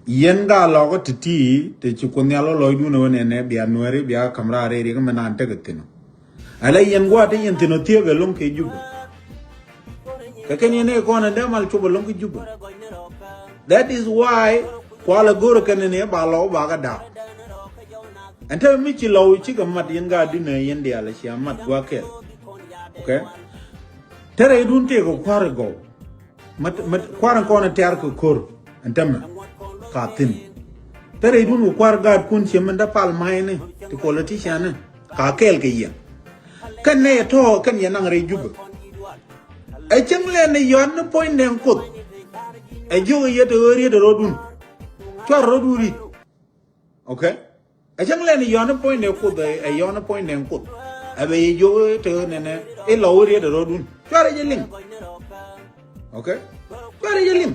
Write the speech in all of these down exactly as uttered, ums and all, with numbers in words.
Yɛn gaa lɔkä ti̱ti̱ ti ci Kuoth Nhial wä lɔcdun ɛ wä nɛnɛ bia Nuɛri bia ka̱m raar rɛy riɛk mɛ naan tekɛ thi̱n ɔ. Ala yɛn gua̱a̱th ti yɛn thi̱n ɔ thiee bɛ lo̱ŋ kɛ Jubɛ. Kɛ kɛn yɛn ɛ kɔn ɛ dee mal cop ɛ lo̱ŋ kɛ Jubɛ. That is why kualɛ go̱rɛ kɛn ni ba lɔw ba kɛ da̱a̱k. Ɛn te mi ci lɔw cikɛ mat yɛn gaa dinɛ yɛn diaal cia mat gua̱a̱th kɛl. Okay. Te rɛydun tëëkɛ kua̱r ɛ gɔw. Mät mät kua̱r in kɔn in tɛ̈r kɛ ko̱r in tämɛ ka thi̱n. Te rɛydun kɛ kua̱r gaatkun ciɛ min dee pal ma̱a̱cni ti politician ni ka kɛɛl kɛ yɛ. Kɛn nɛy ɛ tɔ̱ kɛn yɛ naŋ rɛy Jubɛ. Ɛ cäŋ lɛn ni yɔ̱a̱n ni puɔ̱ny nɛŋ Kuoth. Ɛ jiök ɛ yɛ te ɣöö riet ɛ rɔ̱dun. Cuarɛ rɔ̱dun ri̱t. Okay. Ɛ cäŋ lɛn yɔ̱ɔ̱n puɔ̱nydɛ Kuoth ɛ yɔ̱ɔ̱n puɔ̱nydɛ Kuoth. Ɛ bɛ yɛ jiök te nɛnɛ i̱ lɔ wä riet ɛ rɔ̱dun. Cuarɛ jɛ liŋ. Okay. Cuarɛ jɛ liŋ.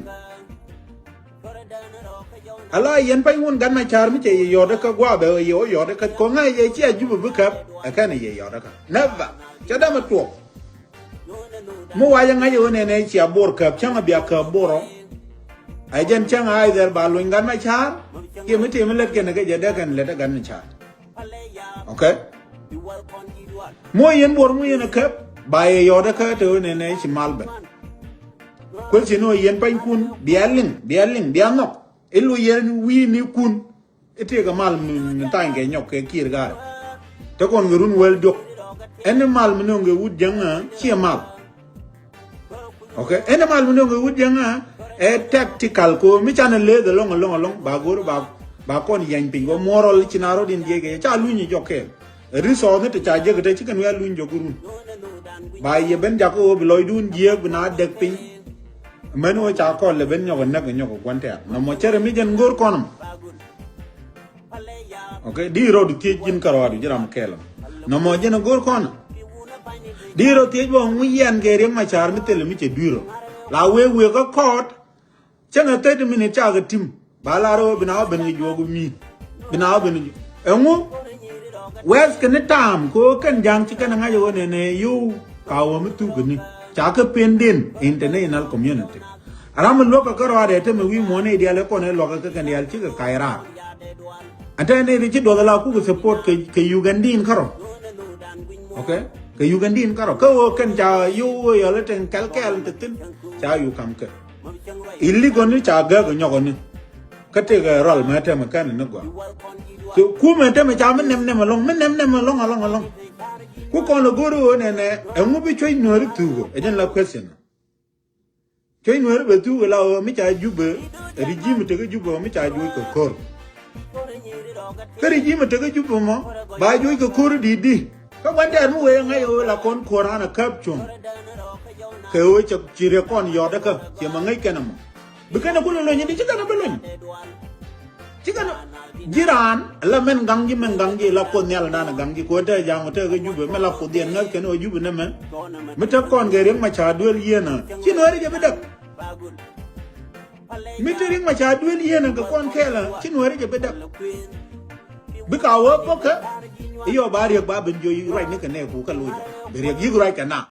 Ala yɛn pany wun gat ma ca̱r mi cɛ yɛ yɔ̱ɔ̱t kä gua̱a̱ bɛ yɛ wä yɔ̱ɔ̱t kä kɔŋä yɛ cia Jubɛ bi käp. Ɛ kɛn yɛ yɔ̱ɔ̱t kä. Never. Cɛ dämɛ tuɔɔk. Mi wacɛ ŋa̱c ɛ ɣöö nɛnɛ cia Bor käp cäŋ a bia käp Bor ɔ. Ɛ jɛn cäŋ a either ba luny gat ma ca̱r kiɛ mi tëë mi lät kɛn kɛ jɛ dee kɛn lät ɛ gat ma ca̱r. Okay. Mi wä yɛn Bor mi yɛn ɛ käp ba yɛ yɔ̱ɔ̱t ɛ kä te ɣöö nɛnɛ ci mal ben. Kueth ci ni wä yɛn panykun bia liŋ bia liŋ bia nhɔk. Ilu yɛn wi̱i̱ ni kun. I̱ tëëkɛ mal mi, mi tha̱a̱ny kɛ nyɔk kɛ kiɛɛr ga̱a̱r. Te kɔn kɛ run wɛl diɔ̱k. Ɛn i̱ mal mi nöŋ kɛ wut jäŋä ciɛ mal. Okay. Ɛn i̱ mal mi nöŋ kɛ wut jäŋä ɛ tactical ko mi canɛ leth ɛlɔ̱ŋ ɛlɔ̱ŋ ɛlɔ̱ŋ ba go̱r ba, ba kɔn yɛny piny wä muɔrɔl ci na rɔ̱diɛn jiɛc kɛ ca luny i̱ jɔk kɛɛl. Resource ni ti ca jek te ci kɛn wi̱i̱ a luny jɔk run. Ba yɛ ben jak ɣöö bi lɔcdun jiääk bi na dek piny. Mɛn ɣöö ca kɔl lɛ ben nyɔk ɛ näk ɛ nyɔk ɛ gua̱n tɛ̈r nɔmɔ cärɛ mi jɛn go̱r kɔn. Okay, di rot thiec ji̱n kärɔadu ji̱ ram kɛl. Nɔmɔ jɛn go̱r kɔn. Di rot thiec bä ŋu yɛn kɛ Riek Machar mi thilɛ mi cɛ dui̱r rɔ. La wee wee kä kɔɔt. Cäŋɛ thirty minute cakɛ tim. Ba lar ɣöö bi na wä ben kɛ juɔk mi. Bi na wä ben kɛ juɔk. Ɛŋu? Wɛth kɛ ni taam kɛ ɣöö kɛn ja̱ŋ ci kɛn ŋa̱c ɣöö nɛnɛ yio̱w ka wä mi thuk kɛ ni. Ca kɛ pen den international community. Ram mi luɔk kɛ kärɔadɛ te mi wi̱i̱ muɔ̱ɔ̱n i̱ diaal ɛ kɔn ɛ luɔk ɛ kɛ kɛn diaal cikɛ kac raar. Ɛ te ni ri ci duɔth ala kukɛ support kɛ, kɛ Ugandin kärɔ. Okay? Kɛ Ugandin kärɔ. Kä ɣöö kɛn ca yio̱w ɣöö yɔl ɛ teŋ kɛl kɛɛl te thi̱n. Ca yio̱w kam kɛ. I̱ likɔni ca gäk nyɔkɔni. Kä tëëkɛ rɔl mɛ tɛmɛ kɛn ni gɔaa. So kumɛ tɛmɛ ca mi nɛm nɛm ɛlɔ̱ŋ, mi nɛm nɛm ɛlɔ̱ŋ ɛlɔ̱ŋ ɛlɔ̱ŋ. Ku kɔn lɛ go̱o̱ri ɣöö nɛnɛ ɛŋu bi cuec Nuääri thuukɛ? Ɛ jɛn la question. Cuec Nuääri bɛ thuukɛ la ɣöö mi ca Jubɛ, regime tekɛ Jubɛ mi ca juɔc kɛ ko̱r. Kä regime tekɛ Jubɛ mɔ ba juɔc kɛ ko̱r di̱t di. Kä gua̱n tɛɛr mi wee ŋäc ɣöö la kɔn ko̱r an a käp cuɔ̱ŋ. Kɛ ɣöö cɛ ci riɛk kɔn yɔt kä ciɛ mɛ ŋäc kɛn ɛmɔ. Bi kɛn ɛ kulɛ lony di ci kɛn ɛ bi lony. Ci kɛn ɛ ji̱ raan la mɛn gaŋ ji̱ mɛn gaŋ ji̱ la Kuoth Nhial dan ɛ gaŋ ji̱ kuɔn te ja̱a̱ŋ ɔ te kɛ Jubɛ mɛ la Kuoth yɛn ŋäth kɛn ɛ wä Jubɛ nɛmɛ. Mi te kɔn kɛ Riek Machar duel yieen ɛ ci Nuääri jɛ bi däk. Mi te Riek Machar duel yieen ɛ kɛ kɔn kɛɛl ɛ ci Nuääri jɛ bi däk. Bi ka wä bäkɛ i̱ yɔ ba Riek ba ben jiɔ ruac ni kɛ nɛɛku kä loc ɛ bi Riek yi̱k ruac kɛ na.